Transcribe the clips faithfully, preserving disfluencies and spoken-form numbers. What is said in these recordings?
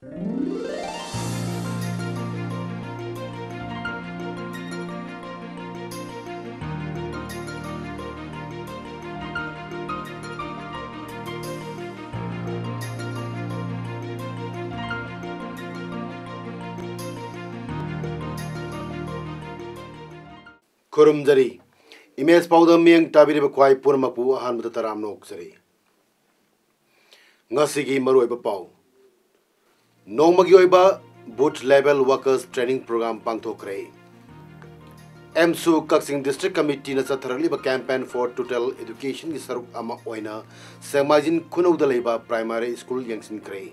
ꯈꯨꯔꯨꯝꯖꯔꯤ꯫ Image ꯄꯥꯎꯗ ꯃꯤꯠꯌꯦꯡ ꯇꯥꯕꯤꯔꯤꯕ ꯈ꯭ꯋꯥꯏ ꯄꯨꯝꯅꯃꯛꯄꯨ ꯑꯍꯥꯟꯕꯗ ꯇꯔꯥꯝꯅ ꯑꯣꯛꯆꯔꯤ꯫ ꯉꯁꯤꯒꯤ ꯃꯔꯨꯑꯣꯏꯕ ꯄꯥꯎ꯫ ꯅꯣꯡꯃꯒꯤ ꯑꯣꯏꯕ Booth Level Workers Training Program ꯄꯥꯡꯊꯣꯛꯈ꯭ꯔꯦ꯫ ꯑꯦꯝꯁꯨ ꯀꯛꯆꯤꯡ District Committeeꯅ ꯆꯠꯊꯔꯛꯂꯤꯕ Campaign for Total Educationꯒꯤ ꯁꯔꯨꯛ ꯑꯃ ꯑꯣꯏꯅ ꯁꯦꯛꯃꯥꯏꯖꯤꯡ ꯈꯨꯅꯧꯗ ꯂꯩꯕ Primary School ꯌꯦꯡꯁꯤꯟꯈ꯭ꯔꯦ꯫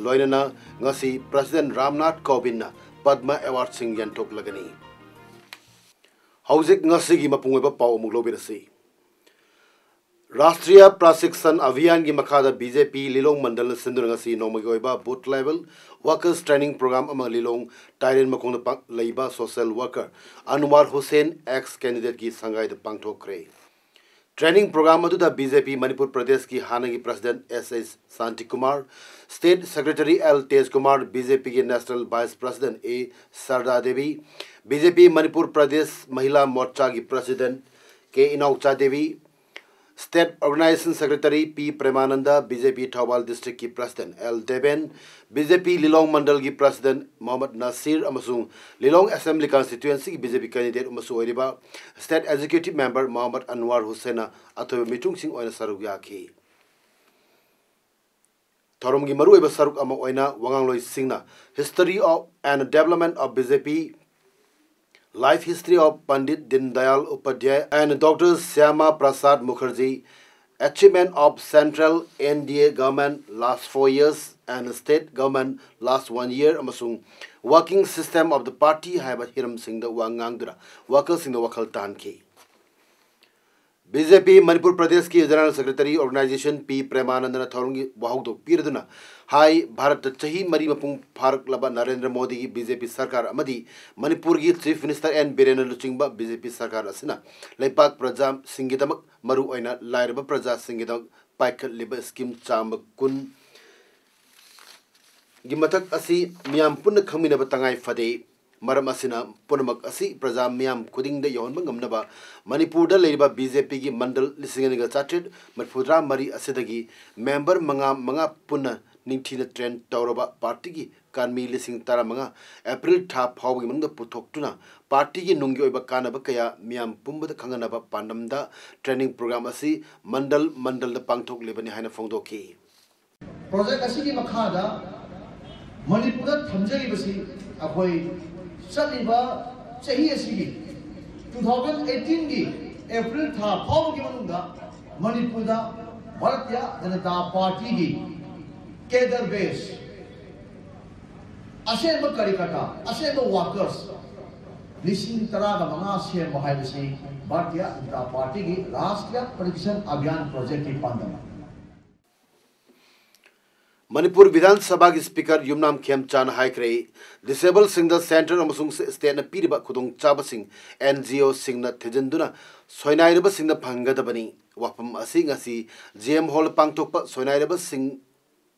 ꯂꯣꯏꯅꯅ ꯉꯁꯤ President ꯔꯥꯝꯅꯥꯊ ꯀꯣꯕꯤꯟꯗꯅ ꯄꯗꯃ Awardꯁꯤꯡ ꯌꯦꯟꯊꯣꯛꯂꯒꯅꯤ꯫ ꯍꯧꯖꯤꯛ ꯉꯁꯤꯒꯤ ꯃꯄꯨꯡ ꯑꯣꯏꯕ ꯄꯥꯎ ꯑꯃꯨꯛ ꯂꯧꯕꯤꯔꯁꯤ꯫ ꯔꯥꯁꯇ꯭ꯔꯤꯌꯥ ꯄ꯭ꯔꯥꯁꯤꯛꯁꯟ ꯑꯚꯤꯌꯥꯟꯒꯤ ꯃꯈꯥꯗ ꯕꯤ ꯖꯦ ꯄꯤ ꯂꯤꯂꯣꯡ ꯃꯟꯗꯜꯅ ꯁꯤꯟꯗꯨꯅ ꯉꯁꯤ ꯅꯣꯡꯃꯒꯤ ꯑꯣꯏꯕ Booth Level Workers Training Program ꯑꯃ ꯂꯤꯂꯣꯡ ꯇꯥꯏꯔꯦꯟ ꯃꯈꯣꯡꯗ ꯄꯥꯡ-, ꯂꯩꯕ social worker Anwar Hussain, ex candidateꯀꯤ ꯁꯪꯒꯥꯏꯗ ꯄꯥꯡꯊꯣꯛꯈ꯭ꯔꯦ꯫ Training program ꯑꯗꯨꯗ ꯕꯤ ꯖꯦ ꯄꯤ ꯃꯅꯤꯄꯨꯔ ꯄ꯭ꯔꯗꯦꯁꯀꯤ ꯍꯥꯟꯅꯒꯤ President S S Shantikumar, State Secretary L Tejkumar, B J ꯄꯤꯒꯤ National Vice President A Sarda Devi, B J P Manipur Pradesh Mahila ꯃꯣꯔꯆꯥꯒꯤ President K Inaocha Devi, State Organization Secretary P Premanand, B J P Thoubal Districtꯀꯤ President L Deben, B J P Lilong ꯃꯟꯗꯜꯒꯤ President Mohammad Nasir ꯑꯃꯁꯨꯡ ꯂꯤꯂꯣꯡ Assembly Constituencyꯒꯤ B J ꯄꯤ candidate ꯑꯃꯁꯨ ꯑꯣꯏꯔꯤꯕ State Executive Member Mohammad ꯑꯟꯋꯥꯔ ꯍꯨꯁꯦꯟꯅ ꯑꯊꯣꯏꯕ ꯃꯤꯊꯨꯡꯁꯤꯡ ꯑꯣꯏꯅ ꯁꯔꯨꯛ ꯌꯥꯈꯤ꯫ ꯊꯧꯔꯝꯒꯤ ꯃꯔꯨꯑꯣꯏꯕ ꯁꯔꯨꯛ ꯑꯃ ꯑꯣꯏꯅ ꯋꯥꯉꯥꯡꯂꯣꯏꯁꯤꯡꯅ History of and Development of B J P, Life History of Pandit Dindayal Upadhyay and Doctor Shyama Prasad Mukherjee, Achievement of Central N D A Government last four years and State Government last one year ꯑꯃꯁꯨꯡ Working System of the Party ꯍꯥꯏꯕ ꯍꯤꯔꯝꯁꯤꯡꯗ ꯋꯥ ꯉꯥꯡꯗꯨꯅ workerꯁꯤꯡꯗ ꯋꯥꯈꯜ ꯇꯥꯍꯟꯈꯤ꯫ B J P Manipur ꯄ꯭ꯔꯗꯦꯁꯀꯤ General Secretary Organization ꯄꯤ ꯄ꯭ꯔꯦꯃꯥꯅꯟꯗꯅ ꯊꯧꯔꯝꯒꯤ ꯋꯥꯍꯧꯗꯣꯛ ꯄꯤꯔꯗꯨꯅ ꯍꯥꯏ, ꯚꯥꯔꯠꯇ ꯆꯍꯤ ꯃꯔꯤ ꯃꯄꯨꯡ ꯐꯥꯔꯛꯂꯕ ꯅꯔꯦꯟꯗ꯭ꯔ ꯃꯣꯗꯤꯒꯤ ꯕꯤ ꯖꯦ ꯄꯤ ꯁꯔꯀꯥꯔ ꯑꯃꯗꯤ ꯃꯅꯤꯄꯨꯔꯒꯤ Chief Minister ꯑꯦꯟ ꯕꯤꯔꯦꯟꯅ ꯂꯨꯆꯤꯡꯕ ꯕꯤ ꯖꯦ ꯄꯤ ꯁꯔꯀꯥꯔ ꯑꯁꯤꯅ ꯂꯩꯄꯥꯛ ꯄ꯭ꯔꯖꯥꯁꯤꯡꯒꯤꯗꯃꯛ, ꯃꯔꯨꯑꯣꯏꯅ ꯂꯥꯏꯔꯕ ꯄ꯭ꯔꯖꯥꯁꯤꯡꯒꯤꯗꯃꯛ ꯄꯥꯏꯈꯠꯂꯤꯕ scheme ꯆꯥꯝꯃ ꯀꯨꯟ ꯒꯤ ꯃꯊꯛ ꯑꯁꯤ ꯃꯤꯌꯥꯝ ꯄꯨꯟꯅ ꯈꯪꯃꯤꯟꯅꯕ ꯇꯉꯥꯏ ꯐꯗꯦ꯫ ꯃꯔꯝ ꯑꯁꯤꯅ ꯄꯨꯝꯅꯃꯛ ꯑꯁꯤ ꯄ꯭ꯔꯖꯥ ꯃꯤꯌꯥꯝ ꯈꯨꯗꯤꯡꯗ ꯌꯧꯍꯟꯕ ꯉꯝꯅꯕ ꯃꯅꯤꯄꯨꯔꯗ ꯂꯩꯔꯤꯕ ꯕꯤ ꯖꯦ ꯄꯤꯒꯤ ꯃꯟꯗꯜ ꯂꯤꯁꯤꯡ ꯑꯅꯤꯒ ꯆꯥꯇ꯭ꯔꯦꯠ ꯃꯔꯤꯐꯨꯇꯔꯥ ꯃꯔꯤ ꯑꯁꯤꯗꯒꯤ ꯃꯦꯝꯕꯔ ꯃꯉꯥ ꯃꯉꯥ ꯄꯨꯟꯅ ꯅꯤꯡꯊꯤꯅ ꯇ꯭ꯔꯦꯟ ꯇꯧꯔꯕ ꯄꯥꯔꯇꯤꯒꯤ ꯀꯥꯟꯃꯤ ꯂꯤꯁꯤꯡ ꯇꯔꯥꯃꯉꯥ ꯑꯦꯄ꯭ꯔꯤꯜ ꯊꯥ ꯐꯥꯎꯕꯒꯤ ꯃꯅꯨꯡꯗ ꯄꯨꯊꯣꯛꯇꯨꯅ ꯄꯥꯔꯇꯤꯒꯤ ꯅꯨꯡꯒꯤ ꯑꯣꯏꯕ ꯀꯥꯟꯅꯕ ꯀꯌꯥ ꯃꯤꯌꯥꯝ ꯄꯨꯝꯕꯗ ꯈꯪꯍꯟꯅꯕ ꯄꯥꯟꯗꯝꯗ ꯇ꯭ꯔꯦꯅꯤꯡ ꯄ꯭ꯔꯣꯒ꯭ꯔꯥꯝ ꯑꯁꯤ ꯃꯟꯗꯜ ꯃꯟꯗꯜꯗ ꯄꯥꯡꯊꯣꯛꯂꯤꯕꯅꯤ ꯍꯥꯏꯅ ꯐꯣꯡꯗꯣꯛꯈꯤ꯫ ꯄ꯭ꯔꯣꯖꯦꯛ ꯑꯁꯤꯒꯤ ꯃꯈꯥꯗ ꯃꯅꯤꯄꯨꯔꯗ ꯊꯝꯖꯔꯤꯕꯁꯤ ꯑꯩꯈꯣꯏ ꯆꯠꯂꯤꯕ ꯆꯍꯤ ꯑꯁꯤꯒꯤ two thousand eighteen ꯒꯤ ꯑꯦꯄ꯭ꯔꯤꯜ ꯊꯥ ꯐꯥꯎꯕꯒꯤ ꯃꯅꯨꯡꯗ ꯃꯅꯤꯄꯨꯔꯗ ꯚꯥꯔꯇꯤꯌ ꯖꯅꯇꯥ ꯄꯥꯔꯇꯤꯒꯤ ꯀꯦꯗꯔ ꯕꯦꯁ, ꯑꯁꯦꯡꯕ ꯀꯥꯔꯌꯀꯔꯇꯥ, ꯑꯁꯦꯡꯕ ꯋꯥꯔꯀꯔꯁ ꯂꯤꯁꯤꯡ ꯇꯔꯥꯒ ꯃꯉꯥ ꯁꯦꯝꯕ ꯍꯥꯏꯕꯁꯤ ꯚꯥꯔꯇꯤꯌ ꯖꯅꯇꯥ ꯄꯥꯔꯇꯤꯒꯤ ꯔꯥꯁꯇ꯭ꯔꯤꯌ ꯄ꯭ꯔꯁꯤꯛꯁꯟ ꯑꯚꯤꯌꯥꯟ ꯄ꯭ꯔꯣꯖꯦꯛꯀꯤ ꯄꯥꯟꯗꯝꯅꯤ꯫ ꯃꯅꯤꯄꯨꯔ ꯕꯤꯙꯥꯟ ꯁꯚꯥꯒꯤ ꯁ꯭ꯄꯤꯀꯔ ꯌꯨꯝꯅꯥꯝ ꯈꯦꯝꯆꯥꯟꯅ ꯍꯥꯏꯈ꯭ꯔꯦ, ꯗꯤꯁꯦꯕꯜꯁꯤꯡꯗ ꯁꯦꯟꯇꯔ ꯑꯃꯁꯨꯡ ꯁ꯭ꯇꯦꯠꯅ ꯄꯤꯔꯤꯕ ꯈꯨꯗꯣꯡꯆꯥꯕꯁꯤꯡ ꯑꯦꯟ ꯖꯤ ꯑꯣꯁꯤꯡꯅ ꯊꯤꯖꯤꯟꯗꯨꯅ ꯁꯣꯏꯅꯥꯏꯔꯕꯁꯤꯡꯗ ꯐꯪꯍꯟꯒꯗꯕꯅꯤ꯫ ꯋꯥꯐꯝ ꯑꯁꯤ ꯉꯁꯤ ꯖꯤ ꯑꯦꯝ ꯍꯣꯜ ꯄꯥꯡꯊꯣꯛꯄ ꯁꯣꯏꯅꯥꯏꯔꯕꯁꯤꯡ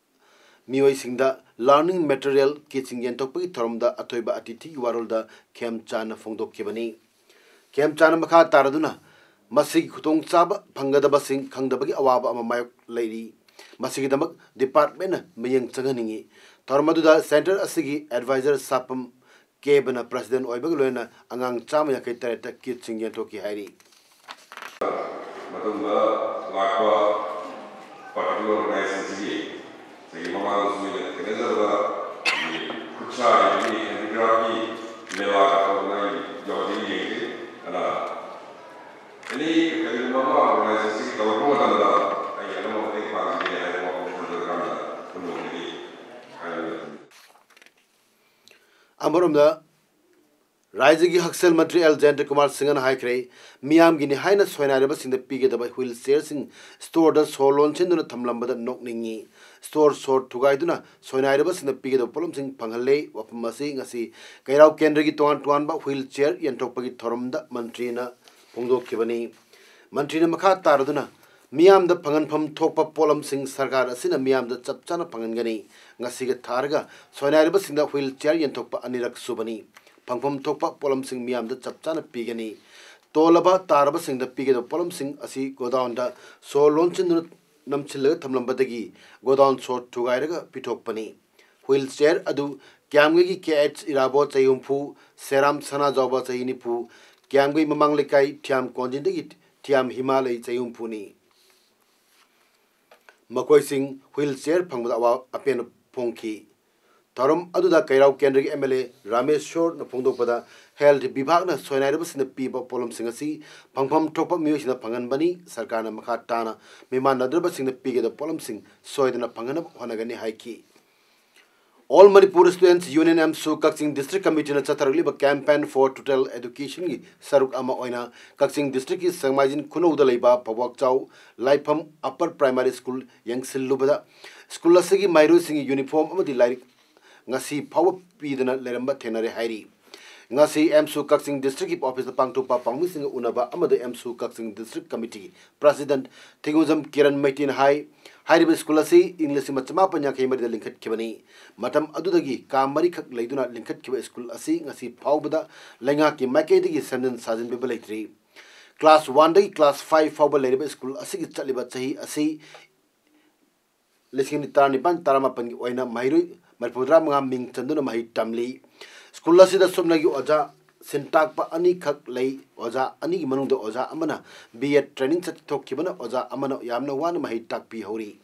ꯃꯤꯑꯣꯏꯁꯤꯡꯗ ꯂꯔꯅꯤꯡ ꯃꯦꯇꯔꯤꯌꯦꯜ ꯀꯤꯠꯁꯤꯡ ꯌꯦꯟꯊꯣꯛꯄꯒꯤ ꯊꯧꯔꯝꯗ ꯑꯊꯣꯏꯕ ꯑꯇꯤꯊꯤꯒꯤ ꯋꯥꯔꯣꯜꯗ ꯈꯦꯝꯆꯥꯟꯅ ꯐꯣꯡꯗꯣꯛꯈꯤꯕꯅꯤ꯫ ꯈꯦꯝꯆꯥꯟꯅ ꯃꯈꯥ ꯇꯥꯔꯗꯨꯅ ꯃꯁꯤꯒꯤ ꯈꯨꯗꯣꯡꯆꯥꯕ ꯐꯪꯒꯗꯕꯁꯤꯡ ꯈꯪꯗꯕꯒꯤ ꯑꯋꯥꯕ ꯑꯃ ꯃꯥꯌꯣꯛ ꯂꯩꯔꯤ꯫ ꯃꯁꯤꯒꯤꯗꯃꯛ ꯗꯤꯄꯥꯔꯠꯃꯦꯟꯅ ꯃꯤꯠꯌꯦꯡ ꯆꯪꯍꯟꯅꯤꯡꯏ꯫ ꯊꯧꯔꯝ ꯑꯗꯨꯗ ꯁꯦꯟꯇꯔ ꯑꯁꯤꯒꯤ ꯑꯦꯗꯚꯥꯏꯖꯔ ꯁꯥꯄꯝ ꯀꯦꯕꯅ ꯄ꯭ꯔꯁꯤꯗꯦꯟ ꯑꯣꯏꯕꯒ ꯂꯣꯏꯅꯅ ꯑꯉꯥꯡ ꯆꯥꯝꯃ ꯌꯥꯡꯈꯩ ꯇꯔꯦꯠꯇ ꯀꯤꯠꯁꯤꯡ ꯌꯦꯟꯊꯣꯛꯈꯤ ꯍꯥꯏꯔꯤ꯫ ꯃꯇꯨꯡꯗ ꯂꯥꯛꯄ ꯄꯥꯔꯇꯤꯀꯨꯂꯔ ꯑꯣꯔꯒꯅꯥꯏꯖꯦꯁꯟꯁꯤꯒꯤ ꯉꯁꯥꯏꯒꯤ ꯃꯃꯥꯡꯗꯁꯨ ꯑꯩꯅ ꯊꯦꯡꯅꯖꯕꯗ ꯑꯩꯈꯣꯏꯒꯤ ꯈꯨꯠꯁꯥ ꯍꯩꯕꯒꯤ ꯍꯦꯟꯗꯤꯀ꯭ꯔꯥꯐꯀꯤ ꯃꯦꯂꯥꯒ ꯇꯧꯗꯅ ꯑꯩ ꯌꯥꯎꯖꯩ, ꯌꯦꯡꯖꯩ꯫ ꯑꯗꯨꯅ ꯑꯦꯅꯤ ꯀꯔꯤꯒꯨꯝꯕ ꯑꯃ ꯑꯣꯔꯒꯅꯥꯏꯖꯦꯁꯟꯁꯤꯒꯤ ꯇꯧꯔꯛꯄ ꯃꯇꯝꯗ ꯑꯩ ꯑꯗꯨꯝ ꯃꯇꯦꯡ ꯄꯥꯡꯖꯒꯦ ꯍꯥꯏꯕ ꯋꯥꯐꯝ ꯊꯝꯖꯔꯀꯥꯟꯗ ꯄꯨꯝꯅꯃꯛꯀꯤꯗꯤ ꯍꯥꯏꯖꯅꯤꯡꯏ꯫ ꯑꯃꯔꯣꯝꯗ ꯔꯥꯖ꯭ꯌꯒꯤ ꯍꯛꯁꯦꯜ ꯃꯟꯇ꯭ꯔꯤ ꯑꯦꯜ ꯖꯌꯟꯇ ꯀꯨꯃꯥꯔ ꯁꯤꯡꯍꯅ ꯍꯥꯏꯈ꯭ꯔꯦ, ꯃꯤꯌꯥꯝꯒꯤꯅꯤ ꯍꯥꯏꯅ ꯁꯣꯏꯅꯥꯏꯔꯕꯁꯤꯡꯗ ꯄꯤꯒꯗꯕ ꯍ꯭ꯋꯤꯜ ꯆꯤꯌꯔꯁꯤꯡ ꯁ꯭ꯇꯣꯔꯗ ꯁꯣ ꯂꯣꯟꯁꯤꯟꯗꯨꯅ ꯊꯝꯂꯝꯕꯗ ꯅꯣꯛꯅꯤꯡꯉꯤ꯫ ꯁ꯭ꯇꯣꯔ ꯁꯣ ꯊꯨꯒꯥꯏꯗꯨꯅ ꯁꯣꯏꯅꯥꯏꯔꯕꯁꯤꯡꯗ ꯄꯤꯒꯗꯕ ꯄꯣꯠꯂꯝꯁꯤꯡ ꯐꯪꯍꯜꯂꯦ꯫ ꯋꯥꯐꯝ ꯑꯁꯤ ꯉꯁꯤ ꯀꯩꯔꯥꯎ ꯀꯦꯟꯗ꯭ꯔꯒꯤ ꯇꯣꯉꯥꯟ ꯇꯣꯉꯥꯟꯕ ꯍ꯭ꯋꯤꯜ ꯆꯤꯌꯔ ꯌꯦꯟꯊꯣꯛꯄꯒꯤ ꯊꯧꯔꯝꯗ ꯃꯟꯇ꯭ꯔꯤꯅ ꯐꯣꯡꯗꯣꯛꯈꯤꯕꯅꯤ꯫ ꯃꯟꯇ꯭ꯔꯤꯅ ꯃꯈꯥ ꯇꯥꯔꯗꯨꯅ ꯃꯤꯌꯥꯝꯗ ꯐꯪꯍꯟꯐꯝ ꯊꯣꯛꯄ ꯄꯣꯠꯂꯝꯁꯤꯡ ꯁꯔꯀꯥꯔ ꯑꯁꯤꯅ ꯃꯤꯌꯥꯝꯗ ꯆꯞ ꯆꯥꯅ ꯐꯪꯍꯟꯒꯅꯤ꯫ ꯉꯁꯤꯒ ꯊꯥꯔꯒ ꯁꯣꯏꯅꯥꯏꯔꯕꯁꯤꯡꯗ ꯍ꯭ꯋꯤꯜ ꯆꯤꯌꯥꯔ ꯌꯦꯟꯊꯣꯛꯄ ꯑꯅꯤꯔꯛ ꯁꯨꯕꯅꯤ꯫ ꯐꯪꯐꯝ ꯊꯣꯛꯄ ꯄꯣꯠꯂꯝꯁꯤꯡ ꯃꯤꯌꯥꯝꯗ ꯆꯞ ꯆꯥꯅ ꯄꯤꯒꯅꯤ꯫ ꯇꯣꯜꯂꯕ ꯇꯥꯔꯕꯁꯤꯡꯗ ꯄꯤꯒꯗꯕ ꯄꯣꯠꯂꯝꯁꯤꯡ ꯑꯁꯤ ꯒꯣꯗꯥꯎꯟꯗ ꯁꯣ ꯂꯣꯟꯁꯤꯟꯗꯨꯅ ꯅꯝꯁꯤꯜꯂꯒ ꯊꯝꯂꯝꯕꯗꯒꯤ ꯒꯣꯗꯥꯎꯟ ꯁꯣ ꯊꯨꯒꯥꯏꯔꯒ ꯄꯤꯊꯣꯛꯄꯅꯤ꯫ ꯍ꯭ꯋꯤꯜ ꯆꯤꯌꯥꯔ ꯑꯗꯨ ꯀ꯭ꯌꯥꯝꯒꯩꯒꯤ ꯀꯦ ꯑꯩꯆ ꯏꯔꯥꯕꯣꯠ ꯆꯍꯤ ꯍꯨꯝꯐꯨ, ꯁꯦꯔꯥꯝ ꯁꯅꯥꯖꯥꯎꯕ ꯆꯍꯤ ꯅꯤꯐꯨ, ꯀ꯭ꯌꯥꯝꯒꯩ ꯃꯃꯥꯡ ꯂꯩꯀꯥꯏ ꯊꯤꯌꯥꯝ ꯀꯣꯟꯖꯤꯟꯗꯒꯤ ꯊꯤꯌꯥꯝ ꯍꯤꯃꯥꯂꯩ ꯆꯍꯤ ꯍꯨꯝꯐꯨꯅꯤ꯫ ꯃꯈꯣꯏꯁꯤꯡ ꯍ꯭ꯋꯤꯜ ꯆꯤꯌꯥꯔ ꯐꯪꯕꯗ ꯑꯋꯥ ꯑꯄꯦꯟꯕ ꯐꯣꯡꯈꯤ꯫ ꯊꯧꯔꯝ ꯑꯗꯨꯗ ꯀꯩꯔꯥꯎ ꯀꯦꯟꯗ꯭ꯔꯒꯤ ꯑꯦꯝ ꯑꯦꯜ ꯑꯦ ꯔꯥꯃꯦꯁ꯭ꯋꯔꯅ ꯐꯣꯡꯗꯣꯛꯄꯗ, ꯍꯦꯜꯊ ꯕꯤꯚꯥꯒꯅ ꯁꯣꯏꯅꯥꯏꯔꯕꯁꯤꯡꯗ ꯄꯤꯕ ꯄꯣꯠꯂꯝꯁꯤꯡ ꯑꯁꯤ ꯐꯪꯐꯝ ꯊꯣꯛꯄ ꯃꯤꯑꯣꯏꯁꯤꯡꯗ ꯐꯪꯍꯟꯕꯅꯤ꯫ ꯁꯔꯀꯥꯔꯅ ꯃꯈꯥ ꯇꯥꯅ ꯃꯤꯃꯥꯟꯅꯗ꯭ꯔꯕꯁꯤꯡꯗ ꯄꯤꯒꯗꯕ ꯄꯣꯠꯂꯝꯁꯤꯡ ꯁꯣꯏꯗꯅ ꯐꯪꯍꯟꯅꯕ ꯍꯣꯠꯅꯒꯅꯤ ꯍꯥꯏꯈꯤ꯫ All Manipur Students Union ꯑꯃꯁꯨꯡ ꯀꯛꯆꯤꯡ District Committeeꯅ ꯆꯠꯊꯔꯛꯂꯤꯕ Campaign for Total Educationꯒꯤ ꯁꯔꯨꯛ ꯑꯃ ꯑꯣꯏꯅ ꯀꯛꯆꯤꯡ Districtꯀꯤ ꯁꯦꯡꯃꯥꯏꯖꯤꯟ ꯈꯨꯅꯧꯗ ꯂꯩꯕ ꯐꯧꯕꯥꯛꯆꯥꯎ ꯂꯥꯏꯐꯝ Upper Primary School ꯌꯦꯡꯁꯤꯜꯂꯨꯕꯗ, ꯁ꯭ꯀꯨꯜ ꯑꯁꯤꯒꯤ ꯃꯍꯩꯔꯣꯏꯁꯤꯡꯒꯤ ꯌꯨꯅꯤꯐꯣꯔꯝ ꯑꯃꯗꯤ ꯂꯥꯏꯔꯤꯛ ꯉꯁꯤ ꯐꯥꯎꯕ ꯄꯤꯗꯅ ꯂꯩꯔꯝꯕ ꯊꯦꯡꯅꯔꯦ ꯍꯥꯏꯔꯤ꯫ ꯉꯁꯤ ꯑꯦꯝꯁꯨ ꯀꯛꯆꯤꯡ Districtꯀꯤ ꯑꯣꯐꯤꯁꯇ ꯄꯥꯡꯊꯣꯛꯄ ꯄꯥꯎꯃꯤꯁꯤꯡꯒ ꯎꯅꯕ ꯑꯃꯗ ꯑꯦꯝꯁꯨ ꯀꯛꯆꯤꯡ District Committeeꯒꯤ President ꯊꯤꯡꯒꯨꯖꯝ ꯀꯤꯔꯟ ꯃꯩꯇꯤꯅ ꯍꯥꯏ, ꯍꯥꯏꯔꯤꯕ ꯁ꯭ꯀꯨꯜ ꯑꯁꯤ ꯏꯪ ꯂꯤꯁꯤꯡ ꯑꯃ ꯆꯃꯥꯄꯟ ꯌꯥꯡꯈꯩ ꯃꯔꯤꯗ ꯂꯤꯡꯈꯠꯈꯤꯕꯅꯤ꯫ ꯃꯇꯝ ꯑꯗꯨꯗꯒꯤ ꯀꯥ ꯃꯔꯤꯈꯛ ꯂꯩꯗꯨꯅ ꯂꯤꯡꯈꯠꯈꯤꯕ ꯁ꯭ꯀꯨꯜ ꯑꯁꯤ ꯉꯁꯤ ꯐꯥꯎꯕꯗ ꯂꯩꯉꯥꯛꯀꯤ ꯃꯥꯏꯀꯩꯗꯒꯤ ꯁꯦꯝꯖꯤꯟ ꯁꯥꯖꯤꯟꯕꯤꯕ ꯂꯩꯇ꯭ꯔꯤ꯫ Class one ꯗꯒꯤ class five ꯐꯥꯎꯕ ꯂꯩꯔꯤꯕ ꯁ꯭ꯀꯨꯜ ꯑꯁꯤꯒꯤ ꯆꯠꯂꯤꯕ ꯆꯍꯤ ꯑꯁꯤ ꯂꯤꯁꯤꯡ ꯑꯅꯤ ꯇꯔꯥꯅꯤꯄꯥꯟ ꯇꯔꯥꯃꯥꯄꯟꯒꯤ ꯑꯣꯏꯅ ꯃꯍꯩꯔꯣꯏ ꯃꯔꯤꯐꯨꯇꯔꯥ ꯃꯉꯥ ꯃꯤꯡ ꯆꯟꯗꯨꯅ ꯃꯍꯩ ꯇꯝꯂꯤ꯫ ꯁ꯭ꯀꯨꯜ ꯑꯁꯤꯗ ꯁꯨꯞꯅꯒꯤ ꯑꯣꯖꯥ ꯁꯤꯟ ꯇꯥꯛꯄ ꯑꯅꯤꯈꯛ ꯂꯩ꯫ ꯑꯣꯖꯥ ꯑꯅꯤꯒꯤ ꯃꯅꯨꯡꯗ ꯑꯣꯖꯥ ꯑꯃꯅ B.Ed training ꯆꯠꯊꯣꯛꯈꯤꯕꯅ ꯑꯣꯖꯥ ꯑꯃꯅ ꯌꯥꯝꯅ ꯋꯥꯅ ꯃꯍꯩ ꯇꯥꯛꯄꯤꯍꯧꯔꯤ꯫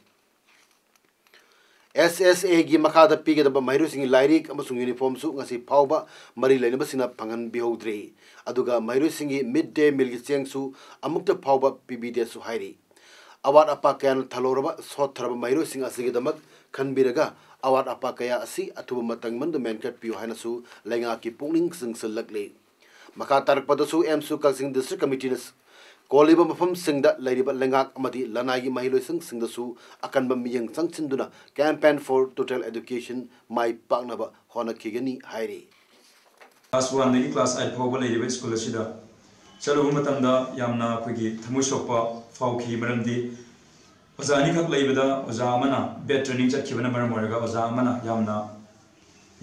SSAꯒꯤ ꯃꯈꯥꯗ ꯄꯤꯒꯗꯕ ꯃꯍꯩꯔꯣꯏꯁꯤꯡꯒꯤ ꯂꯥꯏꯔꯤꯛ ꯑꯃꯁꯨꯡ ꯌꯨꯅꯤꯐꯣꯔꯝꯁꯨ ꯉꯁꯤ ꯐꯥꯎꯕ ꯃꯔꯤ ꯂꯩꯅꯕꯁꯤꯡꯅ ꯐꯪꯍꯟꯕꯤꯍꯧꯗ꯭ꯔꯤ꯫ ꯑꯗꯨꯒ ꯃꯍꯩꯔꯣꯏꯁꯤꯡꯒꯤ mid day mealꯒꯤ ꯆꯦꯡꯁꯨ ꯑꯃꯨꯛꯇ ꯐꯥꯎꯕ ꯄꯤꯕꯤꯗꯦꯁꯨ ꯍꯥꯏꯔꯤ꯫ ꯑꯋꯥꯠ ꯑꯄꯥ ꯀꯌꯥꯅ ꯊꯜꯍꯧꯔꯕ ꯁꯣꯠꯊꯔꯕ ꯃꯍꯩꯔꯣꯏꯁꯤꯡ ꯑꯁꯤꯒꯤꯗꯃꯛ ꯈꯟꯕꯤꯔꯒ ꯑꯋꯥꯠ ꯑꯄꯥ ꯀꯌꯥ ꯑꯁꯤ ꯑꯊꯨꯕ ꯃꯇꯝꯒꯤ ꯃꯅꯨꯡꯗ ꯃꯦꯟꯈꯠꯄꯤꯌꯨ ꯍꯥꯏꯅꯁꯨ ꯂꯩꯉꯥꯛꯀꯤ ꯄꯨꯛꯅꯤꯡ ꯆꯤꯡꯁꯤꯜꯂꯛꯂꯤ꯫ ꯃꯈꯥ ꯇꯥꯔꯛꯄꯗꯁꯨ ꯑꯦꯝꯁꯨ ꯀꯛꯆꯤꯡ District Committeeꯅ ꯀꯣꯜꯂꯤꯕ ꯃꯐꯝꯁꯤꯡꯗ ꯂꯩꯔꯤꯕ ꯂꯩꯉꯥꯛ ꯑꯃꯗꯤ ꯂꯅꯥꯏꯒꯤ ꯃꯍꯩꯂꯣꯏꯁꯪꯁꯤꯡꯗꯁꯨ ꯑꯀꯟꯕ ꯃꯤꯠꯌꯦꯡ ꯆꯪꯁꯤꯟꯗꯨꯅ Campaign for Total Education ꯃꯥꯏ ꯄꯥꯛꯅꯕ ꯍꯣꯠꯅꯈꯤꯒꯅꯤ ꯍꯥꯏꯔꯤ꯫ Class one ꯗꯒꯤ class eight ꯐꯥꯎꯕ ꯂꯩꯔꯤꯕ ꯁ꯭ꯀꯨꯜ ꯑꯁꯤꯗ ꯆꯠꯂꯨꯕ ꯃꯇꯝꯗ ꯌꯥꯝꯅ ꯑꯩꯈꯣꯏꯒꯤ ꯊꯃꯣꯏ ꯁꯣꯛꯄ ꯐꯥꯎꯈꯤ꯫ ꯃꯔꯝꯗꯤ ꯑꯣꯖꯥ ꯑꯅꯤꯈꯛ ꯂꯩꯕꯗ ꯑꯣꯖꯥ ꯑꯃꯅ ꯕꯦꯠ ꯇ꯭ꯔꯦꯅꯤꯡ ꯆꯠꯈꯤꯕꯅ ꯃꯔꯝ ꯑꯣꯏꯔꯒ ꯑꯣꯖꯥ ꯑꯃꯅ ꯌꯥꯝꯅ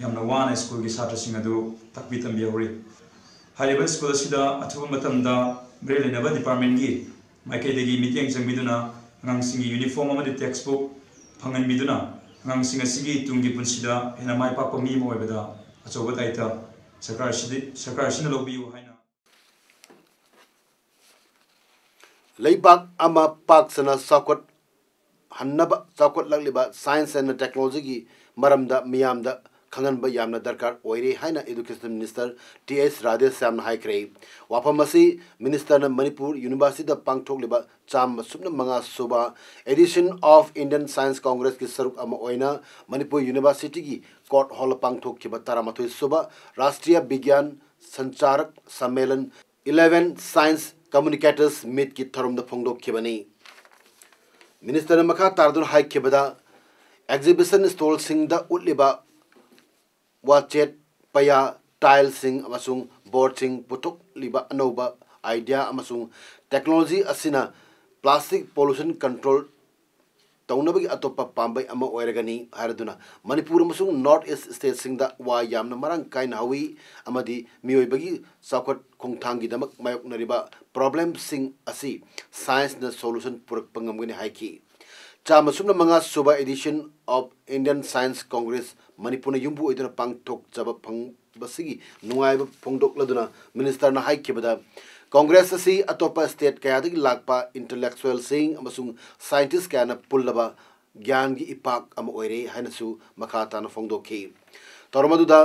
ꯌꯥꯝꯅ ꯋꯥꯅ ꯁ꯭ꯀꯨꯜꯒꯤ ꯁꯥꯇ꯭ꯔꯁꯤꯡ ꯑꯗꯨ ꯇꯥꯛꯄꯤ ꯇꯝꯕꯤꯍꯧꯔꯤ꯫ ꯍꯥꯏꯔꯤꯕ ꯁ꯭ꯀꯨꯜ ꯑꯁꯤꯗ ꯑꯊꯨꯕ ꯃꯇꯝꯗ ꯃꯔꯤ ꯂꯩꯅꯕ ꯗꯤꯄꯥꯔꯠꯃꯦꯟꯒꯤ ꯃꯥꯏꯀꯩꯗꯒꯤ ꯃꯤꯠꯌꯦꯡ ꯆꯪꯕꯤꯗꯨꯅ ꯑꯉꯥꯡꯁꯤꯡꯒꯤ ꯌꯨꯅꯤꯐꯣꯔꯝ ꯑꯃꯗꯤ ꯇꯦꯛꯁꯕꯨꯛ ꯐꯪꯍꯟꯕꯤꯗꯨꯅ ꯑꯉꯥꯡꯁꯤꯡ ꯑꯁꯤꯒꯤ ꯇꯨꯡꯒꯤ ꯄꯨꯟꯁꯤꯗ ꯍꯦꯟꯅ ꯃꯥꯏ ꯄꯥꯛꯄ ꯃꯤ ꯑꯃ ꯑꯣꯏꯕꯗ ꯑꯆꯧꯕ ꯗꯥꯏꯇ ꯁꯔꯀꯥꯔꯁꯤꯗꯤ ꯁꯔꯀꯥꯔꯁꯤꯅ ꯂꯧꯕꯤꯌꯨ ꯍꯥꯏꯅ ꯂꯩꯕꯥꯛ ꯑꯃ ꯄꯥꯛ ꯁꯟꯅ ꯆꯥꯎꯈꯠꯍꯟꯅꯕ ꯆꯥꯎꯈꯠꯂꯛꯂꯤꯕ science and technologyꯒꯤ ꯃꯔꯝꯗ ꯃꯤꯌꯥꯝꯗ ꯈꯪꯍꯟꯕ ꯌꯥꯝꯅ ꯗꯔꯀꯥꯔ ꯑꯣꯏꯔꯦ ꯍꯥꯏꯅ Education Minister T S Radheshyamꯅ ꯍꯥꯏꯈ꯭ꯔꯦ꯫ ꯋꯥꯐꯝ ꯑꯁꯤ ministerꯅ ꯃꯅꯤꯄꯨꯔ Universityꯗ ꯄꯥꯡꯊꯣꯛꯂꯤꯕ ꯆꯥꯝꯃ ꯁꯨꯞꯅ ꯃꯉꯥ ꯁꯨꯕ Edition of Indian Science Congressꯀꯤ ꯁꯔꯨꯛ ꯑꯃ ꯑꯣꯏꯅ ꯃꯅꯤꯄꯨꯔ Universityꯒꯤ Court Hallꯗ ꯄꯥꯡꯊꯣꯛꯈꯤꯕ ꯇꯔꯥꯃꯥꯊꯣꯏ ꯁꯨꯕ Rashtriya ꯕꯤꯒ꯭ꯌꯥꯟ ꯁꯟꯆꯥꯔꯛ Sammelan Eleven Science Communicators Meetꯀꯤ ꯊꯧꯔꯝꯗ ꯐꯣꯡꯗꯣꯛꯈꯤꯕꯅꯤ꯫ Ministerꯅ ꯃꯈꯥ ꯇꯥꯔꯗꯨꯅ ꯍꯥꯏꯈꯤꯕꯗ, exhibition stallꯁꯤꯡꯗ ꯎꯠꯂꯤꯕ ꯋꯥꯆꯦꯠ, ꯄꯩꯌꯥ, tileꯁꯤꯡ ꯑꯃꯁꯨꯡ boardꯁꯤꯡ ꯄꯨꯊꯣꯛꯂꯤꯕ ꯑꯅꯧꯕ idea ꯑꯃꯁꯨꯡ technology ꯑꯁꯤꯅ plastic pollution control ꯇꯧꯅꯕꯒꯤ ꯑꯇꯣꯞꯄ ꯄꯥꯝꯕꯩ ꯑꯃ ꯑꯣꯏꯔꯒꯅꯤ ꯍꯥꯏꯔꯗꯨꯅ, ꯃꯅꯤꯄꯨꯔ ꯑꯃꯁꯨꯡ North East stateꯁꯤꯡꯗ ꯋꯥ ꯌꯥꯝꯅ ꯃꯔꯥꯡ ꯀꯥꯏꯅ ꯍꯧꯏ ꯑꯃꯗꯤ ꯃꯤꯑꯣꯏꯕꯒꯤ ꯆꯥꯎꯈꯠ ꯈꯣꯡꯊꯥꯡꯒꯤꯗꯃꯛ ꯃꯥꯌꯣꯛꯅꯔꯤꯕ problemꯁꯤꯡ ꯑꯁꯤ scienceꯅ solution ꯄꯨꯔꯛꯄ ꯉꯝꯒꯅꯤ ꯍꯥꯏꯈꯤ꯫ ꯆꯥꯝꯃ ꯁꯨꯞꯅ ꯃꯉꯥ ꯁꯨꯕ Edition of Indian Science Congress ꯃꯅꯤꯄꯨꯔꯅ ꯌꯨꯝꯕꯨ ꯑꯣꯏꯗꯨꯅ ꯄꯥꯡꯊꯣꯛꯆꯕ ꯐꯪꯕꯁꯤꯒꯤ ꯅꯨꯡꯉꯥꯏꯕ ꯐꯣꯡꯗꯣꯛꯂꯗꯨꯅ ministerꯅ ꯍꯥꯏꯈꯤꯕꯗ, Congress ꯑꯁꯤ ꯑꯇꯣꯞꯄ state ꯀꯌꯥꯗꯒꯤ ꯂꯥꯛꯄ intellectualꯁꯤꯡ ꯑꯃꯁꯨꯡ scientist ꯀꯌꯥꯅ ꯄꯨꯜꯂꯕ ꯒ꯭ꯌꯥꯟꯒꯤ ꯏꯄꯥꯛ ꯑꯃ ꯑꯣꯏꯔꯦ ꯍꯥꯏꯅꯁꯨ ꯃꯈꯥ ꯇꯥꯅ ꯐꯣꯡꯗꯣꯛꯈꯤ꯫ ꯊꯧꯔꯝ ꯑꯗꯨꯗ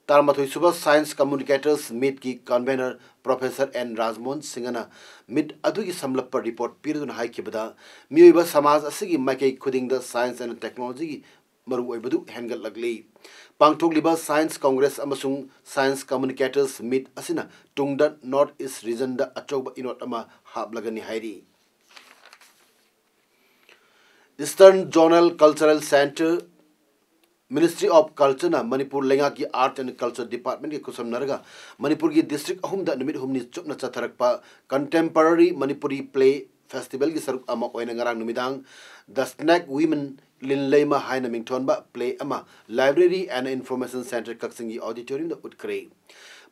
ꯇꯔꯥꯃꯥꯊꯣꯏ ꯁꯨꯕ Science Communicators Meetꯀꯤ convener Professor N ꯔꯥꯖꯃꯣꯍꯟ ꯁꯤꯡꯍꯅ meet ꯑꯗꯨꯒꯤ ꯁꯝꯂꯞꯄ report ꯄꯤꯔꯗꯨꯅ ꯍꯥꯏꯈꯤꯕꯗ, ꯃꯤꯑꯣꯏꯕ ꯁꯃꯥꯖ ꯑꯁꯤꯒꯤ ꯃꯥꯏꯀꯩ ꯈꯨꯗꯤꯡꯗ science and technologyꯒꯤ ꯃꯔꯨꯑꯣꯏꯕꯗꯨ ꯍꯦꯟꯒꯠꯂꯛꯂꯤ꯫ ꯄꯥꯡꯊꯣꯛꯂꯤꯕ Science Congress ꯑꯃꯁꯨꯡ Science Communicators Meet ꯑꯁꯤꯅ ꯇꯨꯡꯗ North East regionꯗ ꯑꯆꯧꯕ ꯏꯅꯣꯠ ꯑꯃ ꯍꯥꯞꯂꯒꯅꯤ ꯍꯥꯏꯔꯤ꯫ Eastern Zonal Cultural Centre Ministry of Culture ꯅ ꯃꯅꯤꯄꯨꯔ ꯂꯩꯉꯥꯛꯀꯤ Art and Culture Department ꯀ ꯈꯨꯠꯁꯝꯅꯔꯒ ꯃꯅꯤꯄꯨꯔꯒꯤ district ꯑꯍꯨꯝꯗ ꯅꯨꯃꯤꯠ ꯍꯨꯝꯅꯤ ꯆꯨꯞꯅ ꯆꯠꯊꯔꯛꯄ Contemporary Manipuri Play Festival ꯒꯤ ꯁꯔꯨꯛ ꯑꯃ ꯑꯣꯏꯅ ꯉꯔꯥꯡ ꯅꯨꯃꯤꯗꯥꯡ The Snack Women, ꯂꯤꯟ ꯂꯩꯃ ꯍꯥꯏꯅ ꯃꯤꯡꯊꯣꯟꯕ play ꯑꯃ Library and Information Centre ꯀꯛꯆꯤꯡꯒꯤ auditorium ꯗ ꯎꯠꯈ꯭ꯔꯦ꯫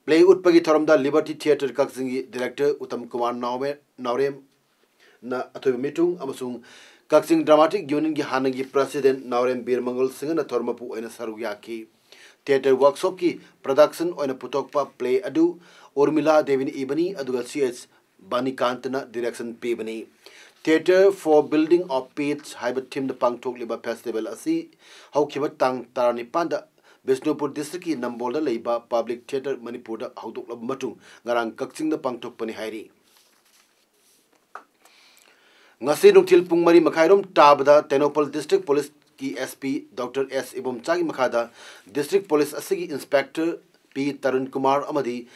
Play ꯎꯠꯄꯒꯤ ꯊꯧꯔꯝꯗ Liberty Theatre ꯀꯛꯆꯤꯡꯒꯤ director ꯎꯇꯝ ꯀꯨꯃꯥꯔ ꯅꯥꯎꯔꯦꯝ, ꯅ ꯑꯊꯣꯏꯕ ꯃꯤꯇꯨꯡ ꯑꯃꯁꯨꯡ ꯀꯛꯆꯤꯡ Dramatic Union ꯒꯤ ꯍꯥꯟꯅꯒꯤ president ꯅꯥꯎꯔꯦꯝ ꯕꯤꯔꯃꯪꯒꯜ ꯁꯤꯡꯍꯅ ꯊꯧꯔꯝ ꯃꯄꯨ ꯑꯣꯏꯅ ꯁꯔꯨꯛ ꯌꯥꯈꯤ꯫ Theatre workshop ꯀꯤ production ꯑꯣꯏꯅ ꯄꯨꯊꯣꯛꯄ play ꯑꯗꯨ ꯎꯔꯃꯤꯂꯥ ꯗꯦꯕꯤꯅ ꯏꯕꯅꯤ, ꯑꯗꯨꯒ ꯁꯤ ꯑꯦꯁ ꯕꯥꯅꯤꯀꯥꯟꯇꯅ direction ꯄꯤꯕꯅꯤ꯫ Theatre for Building of Peace ꯍꯥꯏꯕ theme ꯗ ꯄꯥꯡꯊꯣꯛꯂꯤꯕ festival ꯑꯁꯤ ꯍꯧꯈꯤꯕ ꯇꯥꯡ ꯇꯔꯥꯅꯤꯄꯥꯟꯗ ꯕꯤꯁꯅꯨꯄꯨꯔ district ꯀꯤ ꯅꯝꯕꯣꯜꯗ ꯂꯩꯕ Public Theatre ꯃꯅꯤꯄꯨꯔꯗ ꯍꯧꯗꯣꯛꯂꯕ ꯃꯇꯨꯡ ꯉꯔꯥꯡ ꯀꯛꯆꯤꯡꯗ ꯄꯥꯡꯊꯣꯛꯄꯅꯤ ꯍꯥꯏꯔꯤ꯫ ꯉꯁꯤ ꯅꯨꯡꯊꯤꯜ ꯄꯨꯡ ꯃꯔꯤ ꯃꯈꯥꯏꯔꯣꯝ ꯇꯥꯕꯗ ꯇꯦꯡꯅꯧꯄꯜ District Police ꯀꯤ S P Doctor S ꯏꯕꯣꯝꯆꯥꯒꯤ ꯃꯈꯥꯗ District Police ꯑꯁꯤꯒꯤ Inspector P ꯇꯔꯨꯟ ꯀꯨꯃꯥꯔ ꯑꯃꯗꯤ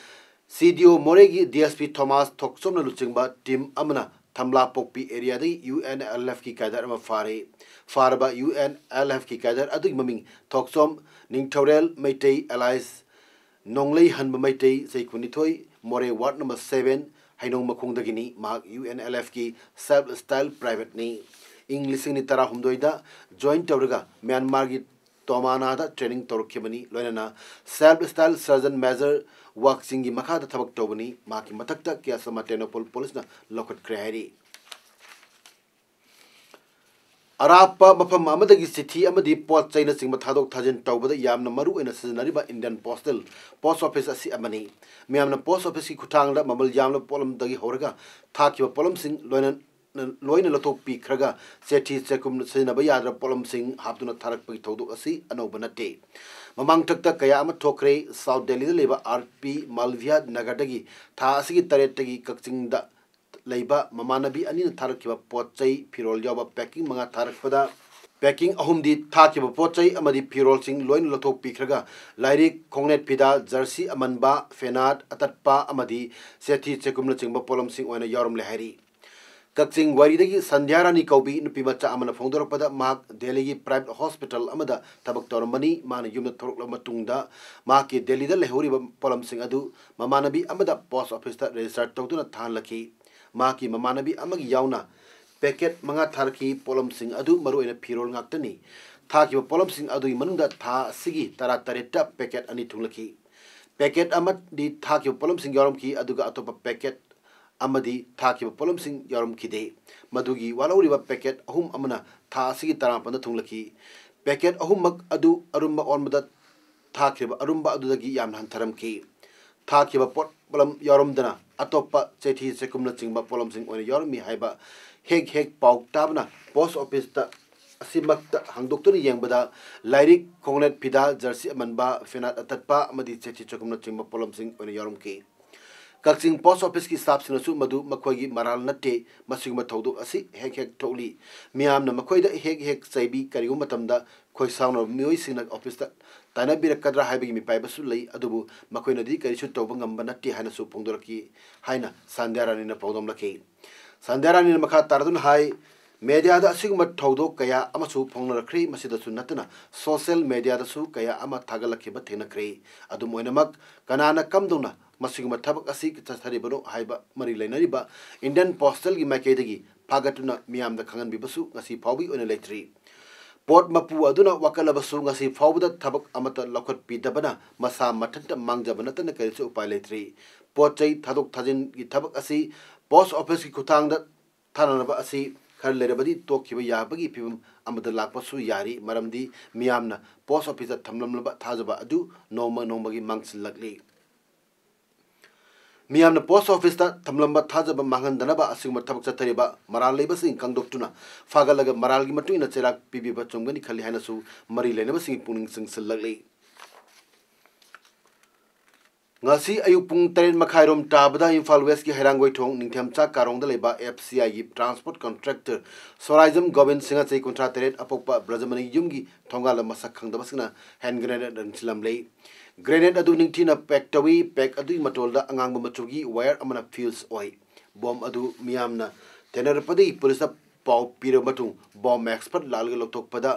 C D O ꯃꯣꯔꯦꯒꯤ D S P ꯊꯣꯃꯥꯁ ꯊꯣꯛꯆꯣꯝꯅ ꯂꯨꯆꯤꯡꯕ team ꯑꯃꯅ ꯊꯝꯂꯥꯄꯣꯛꯄꯤ area ꯗꯒꯤ U N L F ꯀꯤ cadre ꯑꯃ ꯐꯥꯔꯦ꯫ ꯐꯥꯔꯕ U N L F ꯀꯤ cadre ꯑꯗꯨꯒꯤ ꯃꯃꯤꯡ ꯊꯣꯛꯆꯣꯝ ꯅꯤꯡꯊꯧꯔꯦꯜ ꯃꯩꯇꯩ alias ꯅꯣꯡꯂꯩ ꯍꯟꯕ ꯃꯩꯇꯩ, ꯆꯍꯤ ꯀꯨꯟꯅꯤꯊꯣꯏ, ꯃꯣꯔꯦ ward number seven, ꯍꯩꯅꯧ ꯃꯈꯣꯡꯗꯒꯤꯅꯤ꯫ ꯃꯍꯥꯛ U N L F ꯀꯤ Self Style Private ꯅꯤ꯫ ꯏꯪ ꯂꯤꯁꯤꯡ ꯑꯅꯤ ꯇꯔꯥꯍꯨꯝꯗꯣꯏꯗ join ꯇꯧꯔꯒ ꯃ꯭ꯌꯥꯟꯃꯥꯔꯒꯤ ꯇꯣꯃꯥꯅꯥꯗ training ꯇꯧꯔꯛꯈꯤꯕꯅꯤ꯫ ꯂꯣꯏꯅꯅ Self Style Sergeant Major ꯋꯥꯛꯆꯤꯡꯒꯤ ꯃꯈꯥꯗ ꯊꯕꯛ ꯇꯧꯕꯅꯤ꯫ ꯃꯍꯥꯛꯀꯤ ꯃꯊꯛꯇ case ꯑꯃ ꯇꯦꯡꯅꯧꯄꯜ police ꯅ ꯂꯧꯈꯠꯈ꯭ꯔꯦ ꯍꯥꯏꯔꯤ꯫ ꯑꯔꯥꯞꯄ ꯃꯐꯝ ꯑꯃꯗꯒꯤ ꯆꯤꯊꯤ ꯑꯃꯗꯤ ꯄꯣꯠ ꯆꯩꯅꯆꯤꯡꯕ ꯊꯥꯗꯣꯛ ꯊꯥꯖꯤꯟ ꯇꯧꯕꯗ ꯌꯥꯝꯅ ꯃꯔꯨ ꯑꯣꯏꯅ ꯁꯤꯖꯤꯟꯅꯔꯤꯕ Indian Postal Post Office ꯑꯁꯤ ꯑꯃꯅꯤ꯫ ꯃꯤꯌꯥꯝꯅ post office ꯀꯤ ꯈꯨꯠꯊꯥꯡꯗ ꯃꯃꯜ ꯌꯥꯝꯂꯕ ꯄꯣꯠꯂꯝꯗꯒꯤ ꯍꯧꯔꯒ ꯊꯥꯈꯤꯕ ꯄꯣꯠꯂꯝꯁꯤꯡ ꯂꯣꯏꯅ, ꯂꯣꯏꯅ ꯂꯧꯊꯣꯛꯄꯤꯈ꯭ꯔꯒ ꯆꯤꯊꯤ ꯆꯦꯈꯨꯝ ꯁꯤꯖꯤꯟꯅꯕ ꯌꯥꯗ꯭ꯔꯕ ꯄꯣꯠꯂꯝꯁꯤꯡ ꯍꯥꯞꯇꯨꯅ ꯊꯥꯔꯛꯄꯒꯤ ꯊꯧꯗꯣꯛ ꯑꯁꯤ ꯑꯅꯧꯕ ꯅꯠꯇꯦ꯫ ꯃꯃꯥꯡꯊꯛꯇ ꯀꯌꯥ ꯑꯃ ꯊꯣꯛꯈ꯭ꯔꯦ꯫ South Delhi ꯗ ꯂꯩꯕ R P Malviya Nagar ꯗꯒꯤ ꯊꯥ ꯑꯁꯤꯒꯤ ꯇꯔꯦꯠꯇꯒꯤ ꯀꯛꯆꯤꯡꯗ ꯂꯩꯕ ꯃꯃꯥꯟꯅꯕꯤ ꯑꯅꯤꯅ ꯊꯥꯔꯛꯈꯤꯕ ꯄꯣꯠ ꯆꯩ ꯐꯤꯔꯣꯜ ꯌꯥꯎꯕ packing ꯃꯉꯥ ꯊꯥꯔꯛꯄꯗ, packing ꯑꯍꯨꯝꯗꯤ ꯊꯥꯈꯤꯕ ꯄꯣꯠ ꯆꯩ ꯑꯃꯗꯤ ꯐꯤꯔꯣꯜꯁꯤꯡ ꯂꯣꯏꯅ ꯂꯧꯊꯣꯛꯄꯤꯈ꯭ꯔꯒ ꯂꯥꯏꯔꯤꯛ, ꯈꯣꯡꯅꯦꯠ ꯐꯤꯗꯥ, jersey ꯑꯃꯟꯕ, ꯐꯦꯅꯥꯠ ꯑꯇꯠꯄ ꯑꯃꯗꯤ ꯆꯦꯊꯤ ꯆꯦꯈꯨꯝꯅꯆꯤꯡꯕ ꯄꯣꯠꯂꯝꯁꯤꯡ ꯑꯣꯏꯅ ꯌꯥꯎꯔꯝꯂꯦ ꯍꯥꯏꯔꯤ꯫ ꯀꯛꯆꯤꯡ ꯋꯥꯏꯔꯤꯗꯒꯤ ꯁꯟꯙ꯭ꯌꯥ ꯔꯥꯅꯤ ꯀꯧꯕꯤ ꯅꯨꯄꯤ ꯃꯆꯥ ꯑꯃꯅ ꯐꯣꯡꯗꯣꯔꯛꯄꯗ, ꯃꯍꯥꯛ ꯗꯦꯜꯂꯤꯒꯤ private hospital ꯑꯃꯗ ꯊꯕꯛ ꯇꯧꯔꯝꯕꯅꯤ꯫ ꯃꯍꯥꯛꯅ ꯌꯨꯝꯗ ꯊꯣꯔꯛꯂꯕ ꯃꯇꯨꯡꯗ ꯃꯍꯥꯛꯀꯤ ꯗꯦꯜꯂꯤꯗ ꯂꯩꯍꯧꯔꯤꯕ ꯄꯣꯠꯂꯝꯁꯤꯡ ꯑꯗꯨ ꯃꯃꯥꯟꯅꯕꯤ ꯑꯃꯗ post officeꯇ register ꯇꯧꯗꯨꯅ ꯊꯥꯍꯜꯂꯛꯈꯤ꯫ ꯃꯍꯥꯛꯀꯤ ꯃꯃꯥꯟꯅꯕꯤ ꯑꯃꯒꯤ ꯌꯥꯎꯅ packet ꯃꯉꯥ ꯊꯥꯔꯛꯈꯤ꯫ ꯄꯣꯠꯂꯝꯁꯤꯡ ꯑꯗꯨ ꯃꯔꯨꯑꯣꯏꯅ ꯐꯤꯔꯣꯜ ꯉꯥꯛꯇꯅꯤ꯫ ꯊꯥꯈꯤꯕ ꯄꯣꯠꯂꯝꯁꯤꯡ ꯑꯗꯨꯒꯤ ꯃꯅꯨꯡꯗ ꯊꯥ ꯑꯁꯤꯒꯤ ꯇꯔꯥꯇꯔꯦꯠꯇ packet ꯑꯅꯤ ꯊꯨꯡꯂꯛꯈꯤ꯫ Packet ꯑꯃꯗꯤ ꯊꯥꯈꯤꯕ ꯄꯣꯠꯂꯝꯁꯤꯡ ꯌꯥꯎꯔꯝꯈꯤ, ꯑꯗꯨꯒ ꯑꯇꯣꯞꯄ packet ꯑꯃꯗꯤ ꯊꯥꯈꯤꯕ ꯄꯣꯠꯂꯝꯁꯤꯡ ꯌꯥꯎꯔꯝꯈꯤꯗꯦ꯫ ꯃꯗꯨꯒꯤ ꯋꯥꯠꯍꯧꯔꯤꯕ packet ꯑꯍꯨꯝ ꯑꯃꯅ ꯊꯥ ꯑꯁꯤꯒꯤ ꯇꯔꯥꯃꯥꯄꯟꯗ ꯊꯨꯡꯂꯛꯈꯤ꯫ Packet ꯑꯍꯨꯝꯃꯛ ꯑꯗꯨ ꯑꯔꯨꯝꯕ ꯑꯣꯟꯕꯗ ꯊꯥꯈꯤꯕ ꯑꯔꯨꯝꯕ ꯑꯗꯨꯗꯒꯤ ꯌꯥꯝꯅ ꯍꯟꯊꯔꯝꯈꯤ꯫ ꯊꯥꯈꯤꯕ ꯄꯣꯠ ꯄꯣꯠꯂꯝ ꯌꯥꯎꯔꯝꯗꯅ ꯑꯇꯣꯞꯄ ꯆꯩꯊꯤ ꯆꯩꯈꯨꯝꯅꯆꯤꯡꯕ ꯄꯣꯠꯂꯝꯁꯤꯡ ꯑꯣꯏꯅ ꯌꯥꯎꯔꯝꯃꯤ ꯍꯥꯏꯕ ꯍꯦꯛ ꯍꯦꯛ ꯄꯥꯎ ꯇꯥꯕꯅ post officeꯇ ꯑꯁꯤꯃꯛꯇ ꯍꯥꯡꯗꯣꯛꯇꯨꯅ ꯌꯦꯡꯕꯗ ꯂꯥꯏꯔꯤꯛ, ꯈꯣꯡꯅꯦꯠ ꯐꯤꯗꯥ, jersey ꯑꯃꯟꯕ, ꯐꯤꯅꯥꯠ ꯑꯇꯠꯄ ꯑꯃꯗꯤ ꯆꯩꯊꯤ ꯆꯩꯈꯨꯝꯅꯆꯤꯡꯕ ꯄꯣꯠꯂꯝꯁꯤꯡ ꯑꯣꯏꯅ ꯌꯥꯎꯔꯝꯈꯤ꯫ ꯀꯛꯆꯤꯡ post officeꯀꯤ staffꯁꯤꯡꯅꯁꯨ ꯃꯗꯨ ꯃꯈꯣꯏꯒꯤ ꯃꯔꯥꯜ ꯅꯠꯇꯦ, ꯃꯁꯤꯒꯨꯝꯕ ꯊꯧꯗꯣꯛ ꯑꯁꯤ ꯍꯦꯛ ꯍꯦꯛ ꯊꯣꯛꯂꯤ꯫ ꯃꯤꯌꯥꯝꯅ ꯃꯈꯣꯏꯗ ꯍꯦꯛ ꯍꯦꯛ ꯆꯩꯕꯤ, ꯀꯔꯤꯒꯨꯝꯕ ꯃꯇꯝꯗ ꯈꯣꯏ ꯁꯥꯎꯅꯕ ꯃꯤꯑꯣꯏꯁꯤꯡꯅ officeꯇ ꯇꯥꯏꯅꯕꯤꯔꯛꯀꯗ꯭ꯔꯥ ꯍꯥꯏꯕꯒꯤ ꯃꯤꯄꯥꯏꯕꯁꯨ ꯂꯩ, ꯑꯗꯨꯕꯨ ꯃꯈꯣꯏꯅꯗꯤ ꯀꯔꯤꯁꯨ ꯇꯧꯕ ꯉꯝꯕ ꯅꯠꯇꯦ ꯍꯥꯏꯅꯁꯨ ꯐꯣꯡꯗꯣꯔꯛꯈꯤ ꯍꯥꯏꯅ ꯁꯟꯙ꯭ꯌꯥ ꯔꯥꯅꯤꯅ ꯐꯣꯡꯗꯣꯛꯂꯛꯈꯤ꯫ ꯁꯟꯙ꯭ꯌꯥ ꯔꯥꯅꯤꯅ ꯃꯈꯥ ꯇꯥꯔꯗꯨꯅ ꯍꯥꯏ, mediaꯗ ꯑꯁꯤꯒꯨꯝꯕ ꯊꯧꯗꯣꯛ ꯀꯌꯥ ꯑꯃꯁꯨ ꯐꯣꯡꯅꯔꯛꯈ꯭ꯔꯦ꯫ ꯃꯁꯤꯗꯁꯨ ꯅꯠꯇꯅ social mediaꯗꯁꯨ ꯀꯌꯥ ꯑꯃ ꯊꯥꯒꯠꯂꯛꯈꯤꯕ ꯊꯦꯡꯅꯈ꯭ꯔꯦ꯫ ꯑꯗꯨꯝ ꯑꯣꯏꯅꯃꯛ, ꯀꯅꯥꯅ ꯀꯝꯗꯧꯅ ꯃꯁꯤꯒꯨꯝꯕ ꯊꯕꯛ ꯑꯁꯤ ꯆꯠꯊꯔꯤꯕꯅꯣ ꯍꯥꯏꯕ ꯃꯔꯤ ꯂꯩꯅꯔꯤꯕ Indian Postalꯒꯤ ꯃꯥꯏꯀꯩꯗꯒꯤ ꯐꯥꯒꯠꯇꯨꯅ ꯃꯤꯌꯥꯝꯗ ꯈꯪꯍꯟꯕꯤꯕꯁꯨ ꯉꯁꯤ ꯐꯥꯎꯕꯒꯤ ꯑꯣꯏꯅ ꯂꯩꯇ꯭ꯔꯤ꯫ ꯄꯣꯠ ꯃꯄꯨ ꯑꯗꯨꯅ ꯋꯥꯀꯠꯂꯕꯁꯨ ꯉꯁꯤ ꯐꯥꯎꯕꯗ ꯊꯕꯛ ꯑꯃꯠꯇ ꯂꯧꯈꯠꯄꯤꯗꯕꯅ ꯃꯁꯥ ꯃꯊꯟꯇ ꯃꯥꯡꯖꯕ ꯅꯠꯇꯅ ꯀꯔꯤꯁꯨ ꯎꯄꯥꯏ ꯂꯩꯇ꯭ꯔꯤ꯫ ꯄꯣꯠ ꯆꯩ ꯊꯥꯗꯣꯛ ꯊꯥꯖꯤꯟꯒꯤ ꯊꯕꯛ ꯑꯁꯤ post officeꯀꯤ ꯈꯨꯠꯊꯥꯡꯗ ꯊꯥꯅꯅꯕ ꯑꯁꯤ ꯈꯔ ꯂꯩꯔꯕꯗꯤ ꯇꯣꯛꯈꯤꯕ ꯌꯥꯕꯒꯤ ꯐꯤꯕꯝ ꯑꯃꯗ ꯂꯥꯛꯄꯁꯨ ꯌꯥꯔꯤ, ꯃꯔꯝꯗꯤ ꯃꯤꯌꯥꯝꯅ post officeꯇ ꯊꯝꯂꯝꯂꯕ ꯊꯥꯖꯕ ꯑꯗꯨ ꯅꯣꯡꯃ ꯅꯣꯡꯃꯒꯤ ꯃꯥꯡꯁꯤꯜꯂꯛꯂꯤ꯫ ꯃꯤꯌꯥꯝꯅ post officeꯇ ꯊꯝꯂꯝꯕ ꯊꯥꯖꯕ ꯃꯥꯡꯍꯟꯗꯅꯕ ꯑꯁꯤꯒꯨꯝꯕ ꯊꯕꯛ ꯆꯠꯊꯔꯤꯕ ꯃꯔꯥꯜ ꯂꯩꯕꯁꯤꯡ ꯈꯪꯗꯣꯛꯇꯨꯅ ꯐꯥꯒꯠꯂꯒ ꯃꯔꯥꯜꯒꯤ ꯃꯇꯨꯡ ꯏꯟꯅ ꯆꯩꯔꯥꯛ ꯄꯤꯕꯤꯕ ꯆꯨꯝꯒꯅꯤ ꯈꯜꯂꯤ ꯍꯥꯏꯅꯁꯨ ꯃꯔꯤ ꯂꯩꯅꯕꯁꯤꯡꯒꯤ ꯄꯨꯛꯅꯤꯡ ꯆꯤꯡꯁꯤꯜꯂꯛꯂꯤ꯫ ꯉꯁꯤ ꯑꯌꯨꯛ ꯄꯨꯡ ꯇꯔꯦꯠ ꯃꯈꯥꯏꯔꯣꯝ ꯇꯥꯕꯗ ꯏꯝꯐꯥꯜ Westꯀꯤ ꯍꯩꯔꯥꯡꯒꯣꯏꯊꯣꯡ ꯅꯤꯡꯊꯦꯝꯆꯥ ꯀꯥꯔꯣꯡꯗ ꯂꯩꯕ FCIꯒꯤ transport contractor ꯁꯣꯔꯥꯏꯖꯝ ꯒꯣꯕꯤꯟ ꯁꯤꯡ ꯆꯍꯤ ꯀꯨꯟꯊ꯭ꯔꯥ ꯇꯔꯦꯠ, ꯑꯄꯣꯛꯄ ꯕ꯭ꯔꯖꯃꯅꯤ ꯌꯨꯝꯒꯤ ꯊꯣꯡꯒꯥꯜꯗ ꯃꯁꯛ ꯈꯪꯗꯕꯁꯤꯡꯅ hand grenade ꯂꯪꯁꯤꯜꯂꯝꯂꯦ꯫ Grenade ꯑꯗꯨ ꯅꯤꯡꯊꯤꯅ pack ꯇꯧꯏ꯫ Pack ꯑꯗꯨꯒꯤ ꯃꯇꯣꯜꯗ ꯑꯉꯥꯡꯕ ꯃꯆꯨꯒꯤ wire ꯑꯃꯅ fuse ꯑꯣꯏ꯫ Bomb ꯑꯗꯨ ꯃꯤꯌꯥꯝꯅ ꯊꯦꯡꯅꯔꯛꯄꯗꯒꯤ ꯄꯨꯂꯤꯁꯇ ꯄꯥꯎ ꯄꯤꯔꯕ ꯃꯇꯨꯡ ꯕꯣꯝ ꯑꯦꯛꯁꯄꯔꯠ ꯂꯥꯛꯂꯒ ꯂꯧꯊꯣꯛꯄꯗ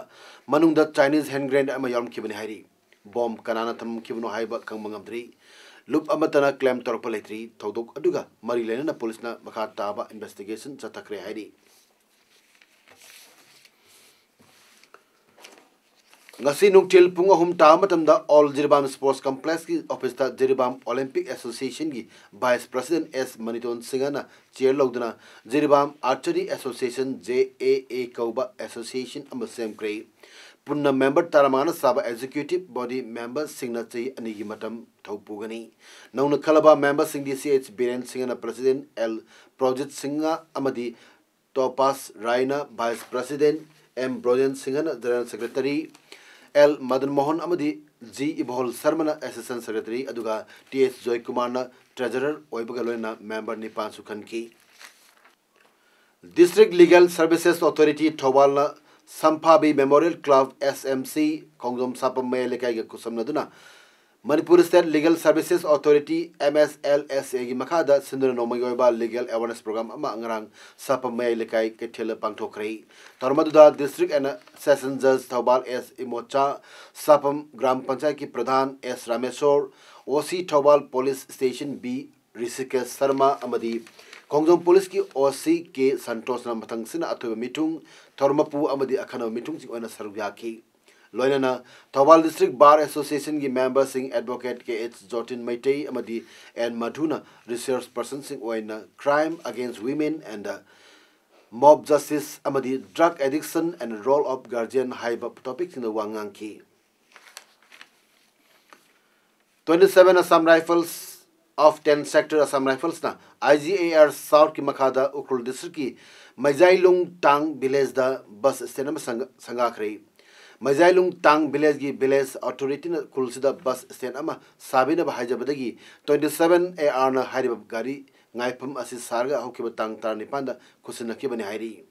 ꯃꯅꯨꯡꯗ ꯆꯥꯏꯅꯤꯁ ꯍꯦꯟ ꯒ꯭ꯔꯦꯅꯦꯗ ꯑꯃ ꯌꯥꯎꯔꯝꯈꯤꯕꯅꯤ ꯍꯥꯏꯔꯤ꯫ ꯕꯣꯝ ꯀꯅꯥꯅ ꯊꯝꯈꯤꯕꯅꯣ ꯍꯥꯏꯕ ꯈꯪꯕ ꯉꯝꯗ꯭ꯔꯤ꯫ ꯂꯨꯞ ꯑꯃꯠꯇꯅ ꯀ꯭ꯂꯦꯝ ꯇꯧꯔꯛꯄ ꯂꯩꯇ꯭ꯔꯤ꯫ ꯊꯧꯗꯣꯛ ꯑꯗꯨꯒ ꯃꯔꯤ ꯂꯩꯅꯅ ꯄꯨꯂꯤꯁꯅ ꯃꯈꯥ ꯇꯥꯕ ꯏꯟꯚꯦꯁꯇꯤꯒꯦꯁꯟ ꯆꯠꯊꯈ꯭ꯔꯦ ꯍꯥꯏꯔꯤ꯫ ꯉꯁꯤ ꯅꯨꯡꯊꯤꯜ ꯄꯨꯡ ꯑꯍꯨꯝ ꯇꯥꯕ ꯃꯇꯝꯗ ꯑꯣꯜ ꯖꯤꯔꯤꯕꯥꯝ ꯁ꯭ꯄꯣꯔꯠꯁ ꯀꯝꯄ꯭ꯂꯦꯛꯁꯀꯤ ꯑꯣꯐꯤꯁꯇ ꯖꯤꯔꯤꯕꯥꯝ ꯑꯣꯂꯤꯝꯄꯤꯛ ꯑꯦꯁꯣꯁꯤꯌꯦꯁꯟꯒꯤ ꯚꯥꯏꯁ ꯄ꯭ꯔꯁꯤꯗꯦꯟꯠ ꯑꯦꯁ ꯃꯅꯤꯇꯣꯟ ꯁꯤꯡꯍꯅ ꯆꯤꯌꯔ ꯂꯧꯗꯨꯅ ꯖꯤꯔꯤꯕꯥꯝ ꯑꯥꯔꯆꯔꯤ ꯑꯦꯁꯣꯁꯤꯌꯦꯁꯟ, ꯖꯦ ꯑꯦ ꯑꯦ, ꯀꯧꯕ ꯑꯦꯁꯣꯁꯤꯌꯦꯁꯟ ꯑꯃ ꯁꯦꯝꯈ꯭ꯔꯦ꯫ ꯄꯨꯟꯅ ꯃꯦꯝꯕꯔ ꯇꯔꯥꯃꯉꯥꯅ ꯁꯥꯕ ꯑꯦꯛꯖꯤꯀ꯭ꯌꯨꯇꯤꯚ ꯕꯣꯗꯤ ꯃꯦꯝꯕꯔꯁꯤꯡꯅ ꯆꯍꯤ ꯑꯅꯤꯒꯤ ꯃꯇꯝ ꯊꯧ ꯄꯨꯒꯅꯤ꯫ ꯅꯧꯅ ꯈꯜꯂꯕ ꯃꯦꯝꯕꯔꯁꯤꯡꯗꯤ ꯁꯤ ꯑꯩꯆ ꯕꯤꯔꯦꯟ ꯁꯤꯡꯍꯅ ꯄ꯭ꯔꯁꯤꯗꯦꯟꯠ, ꯑꯦꯜ ꯄ꯭ꯔꯣꯖꯤꯠ ꯁꯤꯡꯍ ꯑꯃꯗꯤ ꯇꯣꯄꯥꯁ ꯔꯥꯏꯅ ꯚꯥꯏꯁ ꯄ꯭ꯔꯁꯤꯗꯦꯟꯠ, ꯑꯦꯝ ꯕ꯭ꯔꯣꯖꯦꯟ ꯁꯤꯡꯍꯅ general secretary, L Madan Mohan ꯑꯃꯗꯤ ꯖꯤ ꯏꯕꯣꯍꯜ ꯁꯔꯃꯅ ꯑꯦꯁꯤꯁꯇꯦꯟꯠ ꯁꯦꯀ꯭ꯔꯦꯇꯔꯤ, ꯑꯗꯨꯒ ꯇꯤ ꯑꯦꯁ ꯖꯣꯏꯀꯨꯃꯥꯔꯅ ꯇ꯭ꯔꯦꯖꯔꯔ ꯑꯣꯏꯕꯒ ꯂꯣꯏꯅꯅ ꯃꯦꯝꯕꯔ ꯅꯤꯄꯥꯟꯁꯨ ꯈꯟꯈꯤ꯫ ꯗꯤꯁꯇ꯭ꯔꯤꯛ ꯂꯤꯒꯦꯜ ꯁꯔꯚꯤꯁꯦꯁ ꯑꯣꯊꯣꯔꯤꯇꯤ ꯊꯧꯕꯥꯜꯅ ꯁꯝꯐꯥꯕꯤ memorial club, S M C, Khongjom Sapam ꯃꯌꯥꯏ ꯂꯩꯀꯥꯏꯒ ꯈꯨꯠꯁꯝꯅꯗꯨꯅ Manipur state legal services authority, M S L S ꯑꯦꯒꯤ ꯃꯈꯥꯗ ꯁꯤꯟꯗꯨꯅ ꯅꯣꯡꯃꯒꯤ ꯑꯣꯏꯕ ꯂꯤꯒꯦꯜ ꯑꯦꯋꯥꯔꯅꯦꯁ ꯄ꯭ꯔꯣꯒ꯭ꯔꯥꯝ ꯑꯃ ꯉꯔꯥꯡ ꯁꯥꯄꯝ ꯃꯌꯥꯏ ꯂꯩꯀꯥꯏ ꯀꯩꯊꯦꯜꯗ ꯄꯥꯡꯊꯣꯛꯈ꯭ꯔꯦ꯫ ꯊꯧꯔꯝ ꯑꯗꯨꯗ ꯗꯤꯁꯇ꯭ꯔꯤꯛ ꯑꯦꯟ ꯁꯦꯁꯟ ꯖꯖ ꯊꯧꯕꯥꯜ ꯑꯦꯁ ꯏꯃꯣꯆꯥ, ꯁꯥꯄꯝ ꯒ꯭ꯔꯥꯝ ꯄꯟꯆꯥꯌꯠꯀꯤ Pradhan S Rameshor, O C Thoubal police station B Rishikesh Sharma ꯑꯃꯗꯤ ꯈꯣꯡꯖꯣꯝ ꯄꯨꯂꯤꯁꯀꯤ ꯑꯣ ꯁꯤ ꯀꯦ ꯁꯟꯇꯣꯁꯅ ꯃꯊꯪꯁꯤꯠꯅ ꯑꯊꯣꯏꯕ ꯃꯤꯊꯨꯡ, ꯊꯧꯔꯝ ꯃꯄꯨ ꯑꯃꯗꯤ ꯑꯈꯟꯅꯕ ꯃꯤꯊꯨꯡꯁꯤꯡ ꯑꯣꯏꯅ ꯁꯔꯨꯛ ꯌꯥꯈꯤ꯫ ꯂꯣꯏꯅꯅ ꯊꯧꯕꯥꯜ ꯗꯤꯁꯇ꯭ꯔꯤꯛ ꯕꯥꯔ ꯑꯦꯁꯣꯁꯤꯌꯦꯁꯟꯒꯤ ꯃꯦꯝꯕꯔꯁꯤꯡ ꯑꯦꯗꯚꯣꯀꯦꯠ ꯀꯦ ꯑꯩꯆ ꯖꯣꯇꯤꯟ ꯃꯩꯇꯩ ꯑꯃꯗꯤ ꯑꯦꯟ ꯃꯙꯨꯅ ꯔꯤꯁꯣꯔꯁ ꯄꯔꯁꯟꯁꯤꯡ ꯑꯣꯏꯅ Crime Against Women and Mob Justice ꯑꯃꯗꯤ Drug Addiction and Role of Guardian ꯍꯥꯏꯕ ꯇꯣꯄꯤꯛꯁꯤꯡꯗ ꯋꯥ ꯉꯥꯡꯈꯤ꯫ Twenty seven Assam Rifles of ten Sector Assam Riflesꯅ ꯑꯥꯏ ꯖꯤ ꯑꯦ ꯑꯥꯔ ꯁꯥꯎꯠꯀꯤ ꯃꯈꯥꯗ ꯎꯈ꯭ꯔꯨꯜ ꯗꯤꯁꯇ꯭ꯔꯤꯛꯀꯤ ꯃꯩꯖꯥꯏꯂꯨꯡ ꯇꯥꯡ ꯚꯤꯂꯦꯖꯗ ꯕꯁ ꯁ꯭ꯇꯦꯟ ꯑꯃ ꯁꯪꯒ-, ꯁꯪꯒꯥꯈ꯭ꯔꯦ꯫ ꯃꯩꯖꯥꯏꯂꯨꯡ ꯇꯥꯡ ꯚꯤꯂꯦꯖꯀꯤ ꯚꯤꯂꯦꯖ ꯑꯣꯊꯣꯔꯤꯇꯤꯅ ꯈꯨꯜꯁꯤꯗ ꯕꯁ ꯁ꯭ꯇꯦꯟ ꯑꯃ ꯁꯥꯕꯤꯅꯕ ꯍꯥꯏꯖꯕꯗꯒꯤ twenty seven A Rꯅ ꯍꯥꯏꯔꯤꯕ ꯒꯥꯔꯤ ꯉꯥꯏꯐꯝ ꯑꯁꯤ ꯁꯥꯔꯒ ꯍꯧꯈꯤꯕ ꯇꯥꯡ ꯇꯔꯥꯅꯤꯄꯥꯟꯗ ꯈꯨꯠꯁꯤꯟꯅꯈꯤꯕꯅꯤ ꯍꯥꯏꯔꯤ꯫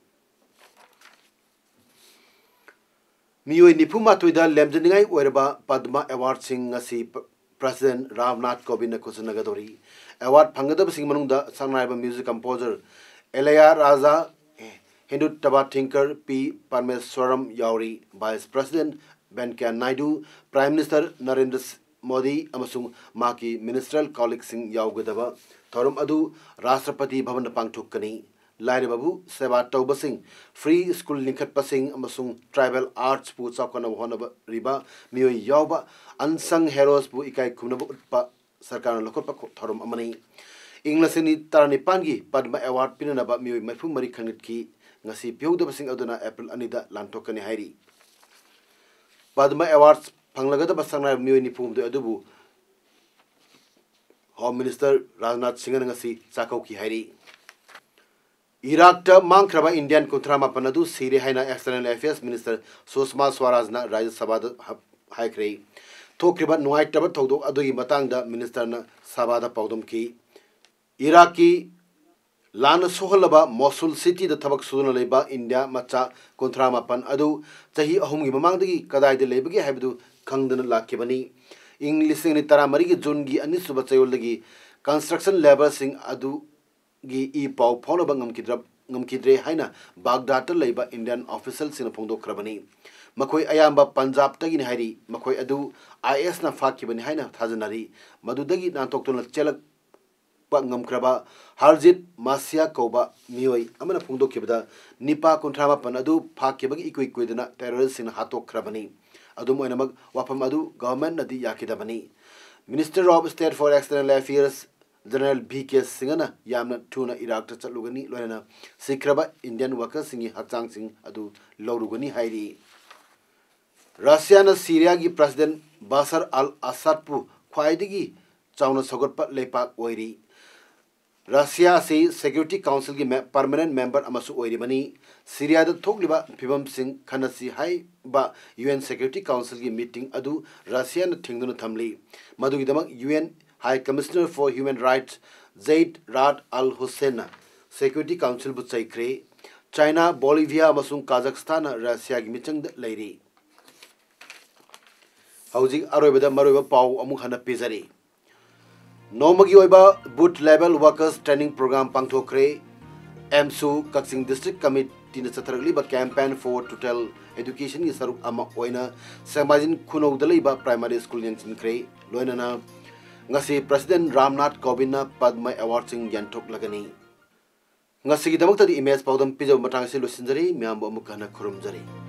ꯃꯤꯑꯣꯏ ꯅꯤꯐꯨ ꯃꯥꯊꯣꯏꯗ ꯂꯦꯝꯖꯅꯤꯡꯉꯥꯏ ꯑꯣꯏꯔꯕ ꯄꯗꯃ ꯑꯦꯋꯥꯔꯗꯁꯤꯡ ꯉꯁꯤ ꯄ꯭ꯔ-, ꯄ꯭ꯔꯁꯤꯗꯦꯟꯠ ꯔꯥꯝꯅꯥꯊ ꯀꯣꯕꯤꯟꯗꯅ ꯈꯨꯠꯁꯟꯅꯒꯗꯧꯔꯤ꯫ ꯑꯦꯋꯥꯔꯗ ꯐꯪꯒꯗꯕꯁꯤꯡ ꯃꯅꯨꯡꯗ ꯁꯛꯅꯥꯏꯔꯕ music composer Ilayaraja, Hindutva thinker P Parmeswaran ꯌꯥꯎꯔꯤ꯫ Vice President ꯚꯦꯡꯀꯌꯥ Naidu, Prime Minister Narendra Modi ꯑꯃꯁꯨꯡ ꯃꯍꯥꯛꯀꯤ ministerial colleagueꯁꯤꯡ ꯌꯥꯎꯒꯗꯕ ꯊꯧꯔꯝ ꯑꯗꯨ ꯔꯥꯁꯇ꯭ꯔꯄꯇꯤ ꯚꯕꯟꯗ ꯄꯥꯡꯊꯣꯛꯀꯅꯤ꯫ ꯂꯥꯏꯔꯕꯕꯨ ꯁꯦꯕꯥ ꯇꯧꯕꯁꯤꯡ, free school ꯂꯤꯡꯈꯠꯄꯁꯤꯡ ꯑꯃꯁꯨꯡ tribal artsꯄꯨ ꯆꯥꯎꯈꯠꯅꯕ ꯍꯣꯠꯅꯔꯤꯕ ꯃꯤꯑꯣꯏ ꯌꯥꯎꯕ unsung heroesꯄꯨ ꯏꯀꯥꯏ ꯈꯨꯝꯅꯕ ꯎꯠꯄ ꯁꯔꯀꯥꯔꯅ ꯂꯧꯈꯠꯄ ꯈꯣ-, ꯊꯧꯔꯝ ꯑꯃꯅꯤ꯫ ꯏꯪ ꯂꯤꯁꯤꯡ ꯑꯅꯤ ꯇꯔꯥꯅꯤꯄꯥꯟꯒꯤ ꯄꯗꯃ Award ꯄꯤꯅꯅꯕ ꯃꯤꯑꯣꯏ ꯃꯔꯤꯐꯨ ꯃꯔꯤ ꯈꯟꯒꯠꯈꯤ꯫ ꯉꯁꯤ ꯄꯤꯍꯧꯗꯕꯁꯤꯡ ꯑꯗꯨꯅ April ꯑꯅꯤꯗ ꯂꯥꯟꯊꯣꯛꯀꯅꯤ ꯍꯥꯏꯔꯤ꯫ ꯄꯗꯃ Awards ꯐꯪꯂꯒꯗꯕ ꯁꯛꯅꯥꯏꯔꯕ ꯃꯤꯑꯣꯏ ꯅꯤꯐꯨ ꯍꯨꯝꯗꯣꯏ ꯑꯗꯨꯕꯨ Home Minister ꯔꯥꯖꯅꯥꯊ ꯁꯤꯡꯍꯅ ꯉꯁꯤ ꯆꯥꯛꯀꯧꯈꯤ ꯍꯥꯏꯔꯤ꯫ ꯏꯔꯥꯛꯇ ꯃꯥꯡꯈ꯭ꯔꯕ Indian ꯀꯨꯟꯊ꯭ꯔꯥ ꯃꯥꯄꯟ ꯑꯗꯨ ꯁꯤꯔꯦ ꯍꯥꯏꯅ External Affairs Minister ꯁꯨꯁꯃꯥ ꯁ꯭ꯋꯥꯔꯥꯖꯅ ꯔꯥꯖ꯭ꯌ ꯁꯚꯥꯗ ꯍꯥꯞ-, ꯍꯥꯏꯈ꯭ꯔꯦ꯫ ꯊꯣꯛꯈ꯭ꯔꯤꯕ ꯅꯨꯡꯉꯥꯏꯇꯕ ꯊꯧꯗꯣꯛ ꯑꯗꯨꯒꯤ ꯃꯇꯥꯡꯗ ministerꯅ ꯁꯚꯥꯗ ꯄꯥꯎꯗꯝꯈꯤ꯫ ꯏꯔꯥꯛꯀꯤ ꯂꯥꯟꯅ ꯁꯣꯛꯍꯜꯂꯕ ꯃꯣꯁꯨꯜ cityꯗ ꯊꯕꯛ ꯁꯨꯗꯨꯅ ꯂꯩꯕ India ꯃꯆꯥ ꯀꯨꯟꯊ꯭ꯔꯥ ꯃꯥꯄꯟ ꯑꯗꯨ ꯆꯍꯤ ꯑꯍꯨꯝꯒꯤ ꯃꯃꯥꯡꯗꯒꯤ ꯀꯗꯥꯏꯗ ꯂꯩꯕꯒꯦ ꯍꯥꯏꯕꯗꯨ ꯈꯪꯗꯅ ꯂꯥꯛꯈꯤꯕꯅꯤ꯫ ꯏꯪ ꯂꯤꯁꯤꯡ ꯑꯅꯤ ꯇꯔꯥꯃꯔꯤꯒꯤ Juneꯒꯤ ꯑꯅꯤꯁꯨꯕ ꯆꯌꯣꯜꯗꯒꯤ construction labourꯁꯤꯡ ꯑꯗꯨꯒꯤ ꯏ ꯄꯥꯎ ꯐꯥꯎꯅꯕ ꯉꯝꯈꯤꯗ꯭ꯔ-, ꯉꯝꯈꯤꯗ꯭ꯔꯦ ꯍꯥꯏꯅ ꯕꯥꯒꯗꯥꯗꯇ ꯂꯩꯕ Indian officialꯁꯤꯡꯅ ꯐꯣꯡꯗꯣꯛꯈ꯭ꯔꯕꯅꯤ꯫ ꯃꯈꯣꯏ ꯑꯌꯥꯝꯕ ꯄꯟꯖꯥꯕꯇꯒꯤꯅꯤ ꯍꯥꯏꯔꯤ꯫ ꯃꯈꯣꯏ ꯑꯗꯨ ISꯅ ꯐꯥꯈꯤꯕꯅꯤ ꯍꯥꯏꯅ ꯊꯥꯖꯅꯔꯤ꯫ ꯃꯗꯨꯗꯒꯤ ꯅꯥꯟꯊꯣꯛꯇꯨꯅ ꯆꯦꯜꯂꯛ ꯄ ꯉꯝꯈ꯭ꯔꯕ ꯍꯔꯖꯤꯠ ꯃꯥꯁꯤꯌꯥ ꯀꯧꯕ ꯃꯤꯑꯣꯏ ꯑꯃꯅ ꯐꯣꯡꯗꯣꯛꯈꯤꯕꯗ, ꯅꯤꯄꯥ ꯀꯨꯟꯊ꯭ꯔꯥ ꯃꯥꯄꯟ ꯑꯗꯨ ꯐꯥꯈꯤꯕꯒꯤ ꯏꯀꯨꯏ ꯀꯨꯏꯗꯅ terroristꯁꯤꯡꯅ ꯍꯥꯠꯇꯣꯛꯈ꯭ꯔꯕꯅꯤ꯫ ꯑꯗꯨꯝ ꯑꯣꯏꯅꯃꯛ, ꯋꯥꯐꯝ ꯑꯗꯨ governmentꯅꯗꯤ ꯌꯥꯈꯤꯗꯕꯅꯤ꯫ Minister of State for External Affairs General V K ꯁꯤꯡꯍꯅ ꯌꯥꯝꯅ ꯊꯨꯅ ꯏꯔꯥꯛꯇ ꯆꯠꯂꯨꯒꯅꯤ, ꯂꯣꯏꯅꯅ ꯁꯤꯈ꯭ꯔꯕ Indian workersꯁꯤꯡꯒꯤ ꯍꯛꯆꯥꯡꯁꯤꯡ ꯑꯗꯨ ꯂꯧꯔꯨꯒꯅꯤ ꯍꯥꯏꯔꯤ꯫ ꯔꯁꯤꯌꯥꯅ ꯁꯤꯔꯤꯌꯥꯒꯤ President ꯕꯁꯥꯔ ꯑꯜ ꯑꯁꯥꯗꯄꯨ ꯈ꯭ꯋꯥꯏꯗꯒꯤ ꯆꯥꯎꯅ ꯁꯧꯒꯠꯄ ꯂꯩꯄꯥꯛ ꯑꯣꯏꯔꯤ꯫ ꯔꯁꯤꯌꯥ ꯑꯁꯤ Security Councilꯒꯤ ꯃꯦ-, permanent member ꯑꯃꯁꯨ ꯑꯣꯏꯔꯤꯕꯅꯤ꯫ ꯁꯤꯔꯤꯌꯥꯗ ꯊꯣꯛꯂꯤꯕ ꯐꯤꯕꯝꯁꯤꯡ ꯈꯟꯅꯁꯤ ꯍꯥꯏꯕ UN Security Councilꯒꯤ meeting ꯑꯗꯨ ꯔꯁꯤꯌꯥꯅ ꯊꯤꯡꯗꯨꯅ ꯊꯝꯂꯤ꯫ ꯃꯗꯨꯒꯤꯗꯃꯛ UN High Commissioner for Human Rights Zeid Ra'ad Al Husseinꯅ Security Councilꯕꯨ ꯆꯩꯈ꯭ꯔꯦ꯫ ꯆꯥꯏꯅꯥ, ꯕꯣꯂꯤꯚꯤꯌꯥ ꯑꯃꯁꯨꯡ ꯀꯥꯖꯥꯈꯁꯇꯥꯟꯅ ꯔꯁꯤꯌꯥꯒꯤ ꯃꯤꯆꯪꯗ ꯂꯩꯔꯤ꯫ ꯍꯧꯖꯤꯛ ꯑꯔꯣꯏꯕꯗ ꯃꯔꯨꯑꯣꯏꯕ ꯄꯥꯎ ꯑꯃꯨꯛ ꯍꯟꯅ ꯄꯤꯖꯔꯤ꯫ ꯅꯣꯡꯃꯒꯤ ꯑꯣꯏꯕ booth level workers training program ꯄꯥꯡꯊꯣꯛꯈ꯭ꯔꯦ꯫ ꯑꯦꯝꯁꯨ ꯀꯛꯆꯤꯡ ꯗꯤꯁꯇ꯭ꯔꯤꯛ ꯀꯃꯤꯇꯤꯅ ꯆꯠꯊꯔꯛꯂꯤꯕ Campaign for Total Educationꯒꯤ ꯁꯔꯨꯛ ꯑꯃ ꯑꯣꯏꯅ ꯁꯦꯡꯃꯥꯏꯖꯤꯟ ꯈꯨꯅꯧꯗ ꯂꯩꯕ ꯄ꯭ꯔꯥꯏꯃꯥꯔꯤ ꯁ꯭ꯀꯨꯜ ꯌꯦꯡꯁꯤꯟꯈ꯭ꯔꯦ꯫ ꯂꯣꯏꯅꯅ ꯉꯁꯤ ꯄ꯭ꯔꯁꯤꯗꯦꯟ ꯔꯥꯝꯅꯥꯊ ꯀꯣꯕꯤꯟꯗꯅ ꯄꯗꯃ ꯑꯦꯋꯥꯔꯗꯁꯤꯡ ꯌꯦꯟꯊꯣꯛꯂꯒꯅꯤ꯫ ꯉꯁꯤꯒꯤꯗꯃꯛꯇꯗꯤ ꯏꯃꯦꯖ ꯄꯥꯎꯗꯝ ꯄꯤꯖꯕ ꯃꯇꯥꯡ ꯑꯁꯤ ꯂꯣꯏꯁꯤꯟꯖꯔꯤ꯫ ꯃꯌꯥꯝꯕꯨ ꯑꯃꯨꯛ ꯍꯟꯅ ꯈꯨꯔꯨꯝꯖꯔꯤ꯫